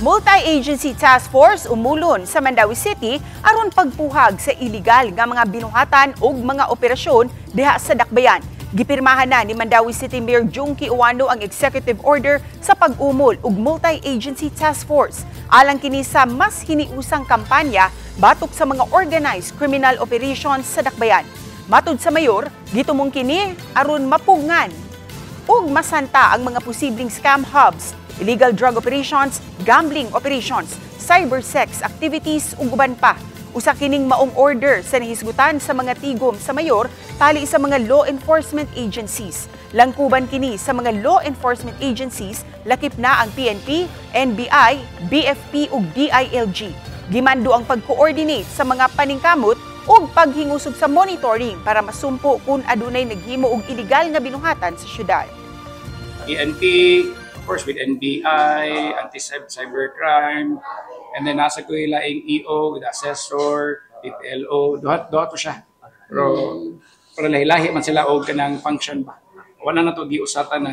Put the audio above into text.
Multi-agency task force umulon sa Mandaue City aron pagpuhag sa iligal nga mga binuhatan ug mga operasyon diha sa Dakbayan. Gipirmahan na ni Mandaue City Mayor Jonkie Ouano ang executive order sa pag-umol og multi-agency task force. Alang kini sa mas hiniusang kampanya batok sa mga organized criminal operations sa Dakbayan. Matud sa mayor, gitumong kini aron mapugngan ug masanta ang mga posibleng scam hubs, illegal drug operations, gambling operations, cyber sex activities ug uban pa. Usa kining maong order sa nahisgutan sa mga tigom sa mayor tali sa mga law enforcement agencies. Langkuban kini sa mga law enforcement agencies, lakip na ang PNP, NBI, BFP ug DILG. Gimando ang pag-coordinate sa mga paningkamot ug paghingusog sa monitoring para masumpo kung adunay naghimo og illegal nga binuhatan sa syudad. PNP, of course with NBI, anti-cybercrime, and then nasa ko laing EO with assessor, PPLO, duhat duhat to siya. Pero para lahi-lahi man sila og kanang function ba. Wala na to giusatan na.